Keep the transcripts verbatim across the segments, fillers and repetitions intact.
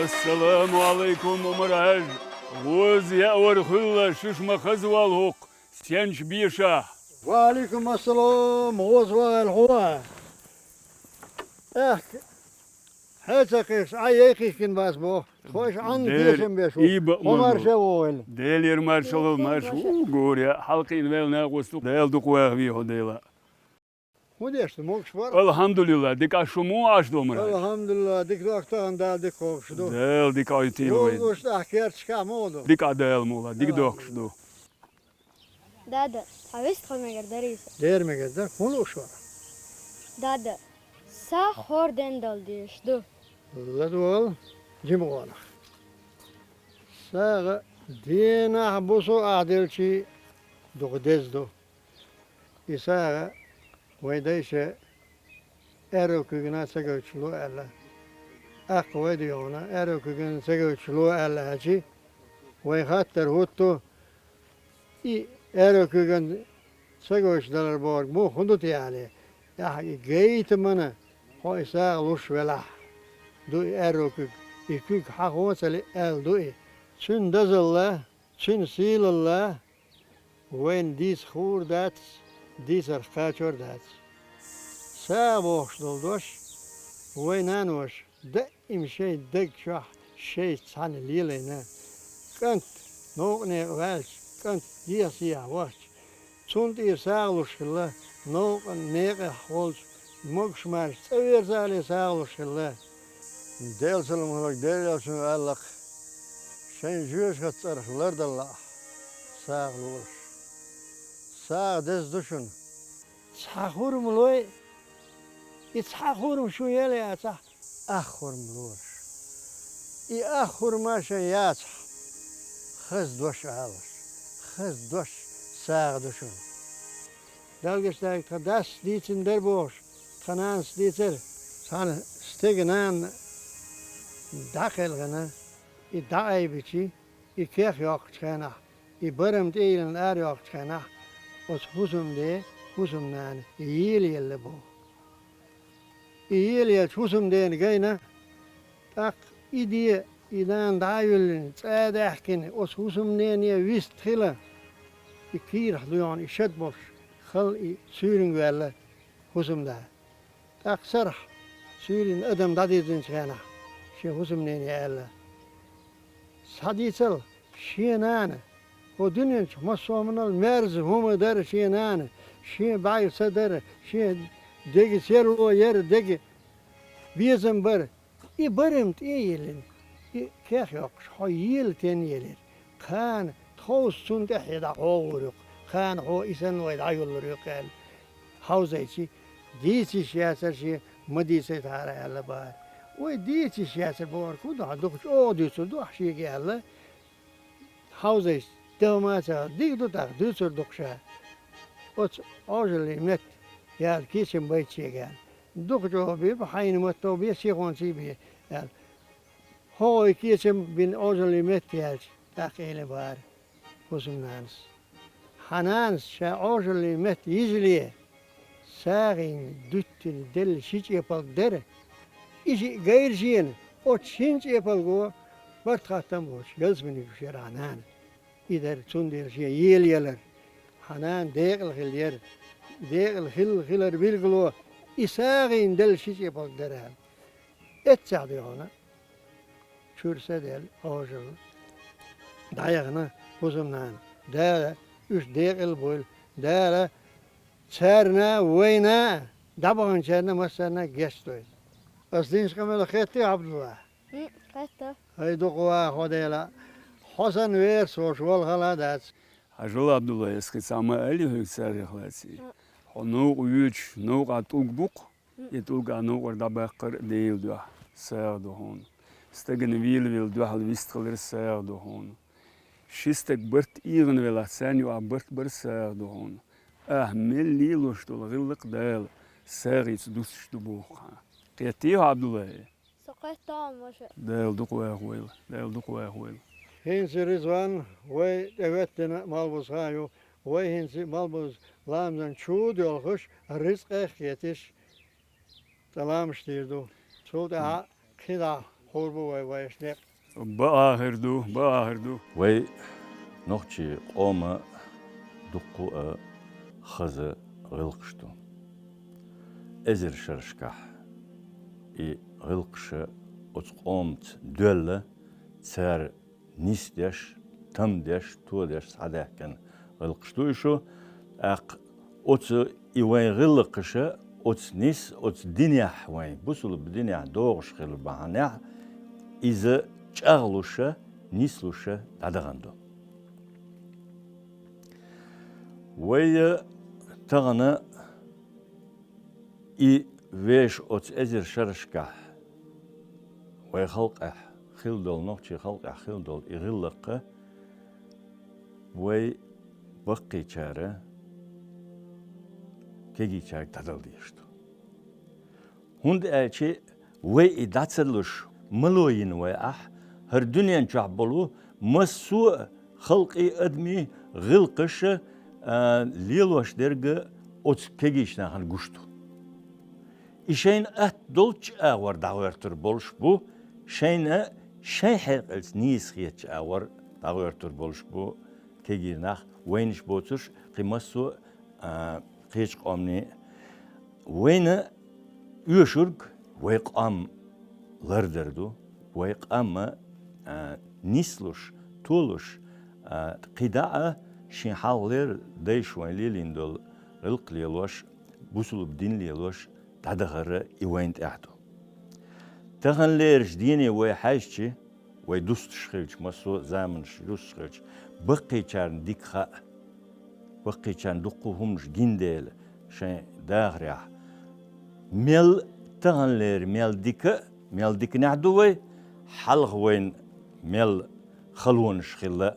Ассаламу Ӏалайкум, Умар-Хьажа! ГӀоза яа вар хуьлда, шуьша ма хаза волва хӀокху сенчу бешахь. Ва Ӏалайкум ассалам, гӀоза ваьлла хьо. Ахка, хье ца кхиш, Ӏай яй кхихкина бац боху. Тхойша Ӏанна Дера, тешам беш ву. Ийба а хӀо ма марша ву. ВогӀийла. Делера маршалла, марша ву, гур яа, хьалакхиъна ваьлла накъост ву. Дела дукха вахаве хьо, Дела. ХӀун деш ду, могуш вара? Алхьамдулилла, дика шу муха Ӏаш ду, Умар-Хьажа? Алхьамдулилла, дика дохку тахана, Дала дика кхобуш ду. Дела дика Ӏойтийла вай. Йолуш тӀаккха керташкахь муха ду? Дика Дала муха, дика дохкуш ду. Дада, цхьа вист тхо мегар дарий со? Дера мегар дара, хӀун лууш вара? Дада, сагӀа хӀора ден дала дезаш ду? ЛадогӀал, жима гӀонах. СагӀа денахь, бусу ахь делчий дукха деза ду. И сагӀа вайн дайша аьрру куьйгана ца гойтуш ло аьлла, аккха вай дуьйхьана аьрру куьйгана ца гойтуш ло аьлла аьлчи, вайн хаттар хӀутту, и аьрру куьйгана ца гойтуш далар бохург муха хӀун ду те аьлла, ахь и гайтамана хьо и сагӀа луш велахь, ду и аьрру куьг, и куьг хьан хӀун ца лиъ аьлла ду и. Цуьнан дозалла, цуьнан сийлалла вайна дийца хуур дац, дийцарх кхачор дац. СагӀа бохуш долу дош вайн наноша даима шайн даг чохь шайца цхьаьна лелийна. КӀант новкъа некъа ваьлча, кӀант дехьа-сехьа вахча, цунна тӀера сагӀа луш хилла, новкъа некъехь волчу могуш-маьрша цӀа верзале сагӀа луш хилла. Делан салам хуьлда Делан элчано аьлла-кх: шайн жоьжахатин цӀарах лардаллахь, сагӀа лолаш. СагӀа деза ду шуна. Цхьа хурма лой, и цхьа хурма шун ял яцахь, ах хурма лолаш. И ах хурма шайн яцахь, хаза дош алалаш, хаза дош сагӀа ду шуна. Далгаш даьлла тхан дас дийцина дара бохуш, тхан нанас дийцира, цхьана стеган нана дӀакхелхина, и дӀаайбичи, и кех йоккхучу хенахь, и барам тӀе а йиллина арайоккхучу хенахь, оцу хӀусамде хӀусамнана ела елла боху. И ела елча хӀусамдена гайна, тӀаккха и де, и нана дӀа а юьллина, цӀа а даьхкина, оцу хӀусамнене вист хила, и кийрахь дуьйхьна и шад болуш, хала и суьйранга ваьлла хӀусамда. ТӀаккха сарахь суьйранна адам дӀадирзинчу хенахь, шен хӀусамнене аьлла: «Схьадийцал, шен нана, хӀокху дуьнен чу массо а хӀуманал маьрза хӀума дара шен нана, шен бӀаьрса дара, шен дега серло яра, дега безам бара. И барам тӀе а йиллина, и кех йоккхуш, хьо ела тенна елира. Кхана тховса цунна тӀаьхье дӀакхоьхьур ю-кх, кхана хьо и санна вай дӀайоллур ю-кх», — аьлла. Хьовзайчи, дийца йиш яцара шен, ма дийцийтахьара аьлла бара. Вай дийца йиш яцара бохург хӀун ду, хьан дукха чӀогӀа дуьйцур ду ахь шега аьлла. Хьовзайчи, даха ма ца, дика ду тӀаккха, дуьйцур ду-кх ша. Оцу Ӏожаллин метта яла кечам байта шега аьлла. Дукха чӀогӀа бе, хьайна матто бе, сихонций бе аьлла. ХӀокхо и кечам бина Ӏожаллин метта яьлча, тӀаккха элира бара хӀусамнанас: «Хьан нанас ша Ӏожаллин метта йижале, сагӀина дуьттина делла ши чӀепалг дара. И шиъ гайра шена, оцу шина чӀепалго барт-хаттам боцуш ялсамане гуш яра хьан нана. И дара, цундела шен ела елар. Хьан нана декъала хилла яра. Декъала хилла хилар билгало, и сагӀина делла ши чӀепалг дара», — аьлла. Эццехь дуьйхьна чуьра са а делла, Ӏожалла дӀаяхана хӀусамнана. Дала уьш декъала а бойла, Дала царна а, вайна а, дӀабаханчарна а массарна а гечдойла. Ас динчу къамелах хеттий, Ӏабдулла? М, хетта. ХӀай, дукха ваха хьо, Дела. Хьо санна верас волуш вала хала а дац. Хьажал, Ӏабдулла, ас кхин цхьа ма аьллий хьоьга царах лаций? М. Хьо новкъа воьдуш, новкъахь тӀулг бу-кх? И тӀулг а, новкъара дӀабаккхар а Делан дуьхьа сагӀа ду хьуна. Стагана вела-вела дуьхьал вистхилар сагӀа ду хьуна. Ши стаг барт ийгӀина велахь, царна юкъахь барт бар сагӀа ду хьуна. Ахь мел лелош долу гӀиллакх Дала сагӀица дуссуш ду боху хьан. Кхеттий хьо, Ӏабдулла? Со кхетта, Маша. Дала дукха вахавойла, Дала дукха вахавойла. ХӀинца, Ризван, вай тӀехӀоьттина а малхбуза хан ю, вай хӀинца малхбуза ламазан чу а доьлхуш, рицкъех а кхеташ, ТӀе ламаш дийр ду. Цул тӀаьхьа кхидӀа Хурба вай вайшне. Ба ахир ду, ба ахир ду. Вай нохчий къома дуккху а хаза гӀиллакхаш ду. Эзар шерашкахь и гӀиллакхаш оцу къомаца доьлла, цара нисдеш, тамдеш, тодеш схьадаьхкина гӀиллакхаш ду и шу. ТӀаккха оцу и вайн гӀиллакхаша оцу нис, оцу динехь вайн, бусулба динехь догӀуш хилла бахьанехь, иза чӀагӀлуша, нислуша дӀадахана ду. Вай тахана и вешан оцу эзар шерашкахь вай халкъехь хилла долу, нохчий халкъехь хилла долу и гӀиллакх вай баккхийчара кегийчаьрга дӀадала дезаш ду. ХӀунда аьлча вай и дӀа ца луш, мало йина вай ахь, хӀара дуьнен чохь болу массо а халкъий, адамий гӀиллакхаш а, лелош дерг оцу кегийчу нахана гуш ду. И шайна атта долчу агӀор дӀагӀоьртур болуш бу, шайна шайн хьекъалца нийса хетачу агӀор дӀагӀоьртур болуш бу кегий нах, вайнаш боцурш, кхин массо а, а, кхечу къомний. Вайна оьшург вай къам лардар ду, вай къам, а, нислуш, толуш, а, кхидӀа а шен хьалхалера дайша вайн лелийна долу гӀиллакх лелош, бусулба дин лелош дӀадахар и вайна тӀехь ду. Таханлерачу дийне вай хьаьжча, вай дустуш хилча, массо а заманаш дустуш хилча, баккхийчарна дика хаьа, баккхийчарна дуккха а хӀуманаш гина дела шайн дахарехь. Мел таханлера мел дика, мел диканехь ду вай, хьалха вайн мел халонаш хилла.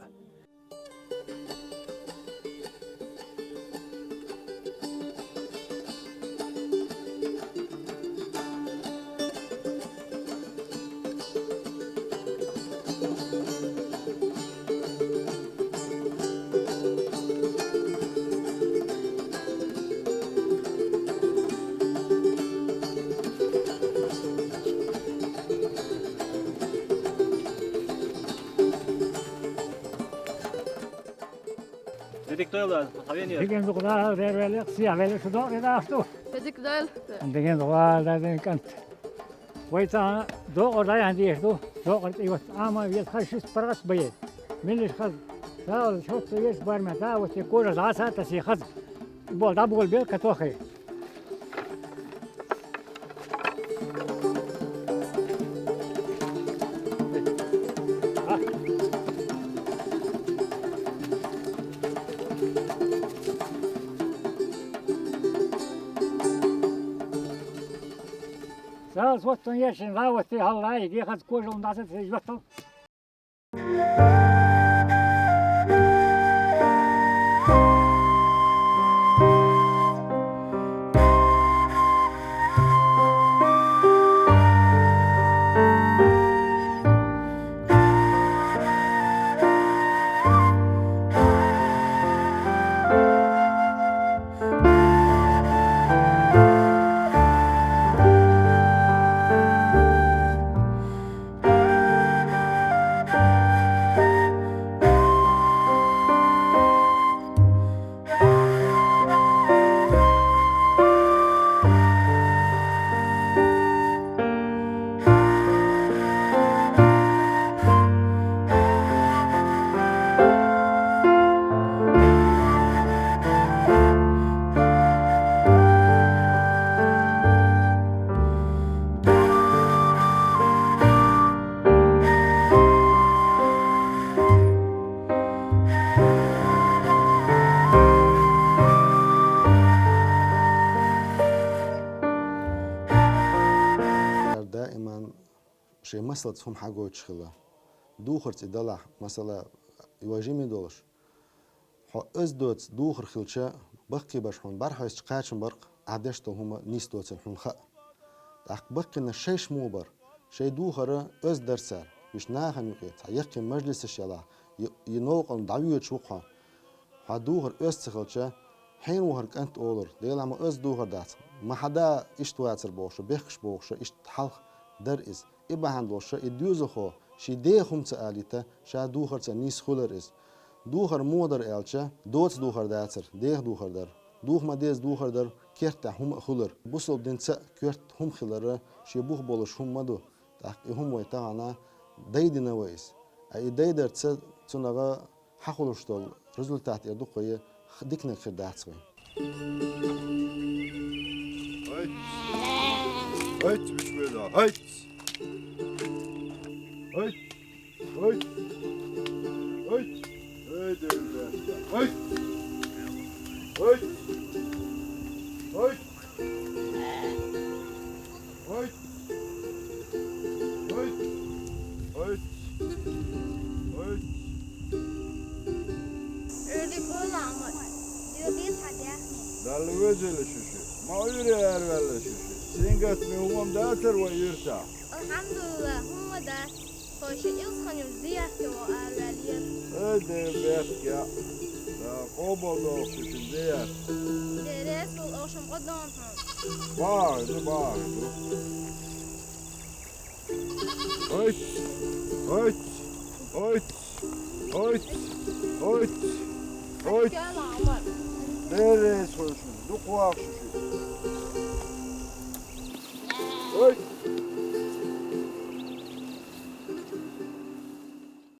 Дедик тойла, хавен я. Дигин дукъла, рервеле, сия веле, шу докъри дашту. Дедик дойла. Дигин дукъла, дадин кант. Вай цхьана докъар дӀаяхьна дезаш ду, докъар тӀе йоцу Ӏама веза хаза шист паргӀат бае. Милиш хаза, цхьа а шоцца веза барме, цхьа а ваце кожа дӀаса а тасий хаза. Бол дӀаболабелла катохе. Цхьа а шоцца ешшина лаватте хьалла, и гехаца кожа дӀаса тасий йоцал. Даиман шен масалца хӀума хьагойтуш хилла. Духар цӀе далахь, масала, йой жиме долуш. Хьо оьзда доцу духар хилча, баккхий баш хьуна бӀаьрхьойсчу кхачам баркъ ахь деш долу хӀума нийса доцург хьуна хаьа. ТӀаккха баккхийнаш шайш муха бара, шайн духар оьзда дара цара, уьш нахана юкъе, цхьа яккхий мажлисаш ялахь, и, и новкъална дӀавоьдуш ву-кх хьо. Хьан духар оьзда ца хилча, хьенан вахара кӀант олура, Делахь ма оьзда духар дац, ма хьан да иштта вацара бохуша, бехкаш бохуша, иштта хьалха дара иза. И бахьана долуш, и доьзалхо шен деха хӀума ца алийта, ша духарца нийса хуьлура иза. Духар муха дара аьлча, доца духар дацара, деха духар дара. Духа ма-деззара духар дара, кертахь хӀума а хуьлура. Бусалба динца а коьрта хӀума хилар шен бух болуш хӀума ма ду, тӀаккха и хӀума вай тахана дайдина вай иза. Ткъа и дайдарца цунах хьахулуш долу результат эр ду-кх вай, диканиг хир дац вай. Гьайт! Гьайт, мича веза? Гьайт! Гьайт! Гьайт! Гьайт! Эй, девлет! Гьайт! Гьайт! Гьайт! Гьайт! Гьайт! Гьайт! Гьайт! Уьйрдиг хӀула, Ӏамар, доьдий хьан даьхни? Далла везийла шу ши. Ма Ӏуьйре араваьлла шу ши. Сингаттаме хӀума дацара вай юьртахь? АлхьамдулиллахӀ, хӀума дац. Тхойша Илсхан-Юьртара зиярте ваха араваьллера. Ай, Дела, бехк яа. Да, къобалдолу шу шун зиярт. Дела реза хуьлда, аша-м гӀо дона хьуна. БагӀа ду, багӀа ду. Ойт! Ойт! Ойт! Ойт! Ойт! Ойт! Дела реза хуьлда шуна, дукха вахаш шу ши. Ойт!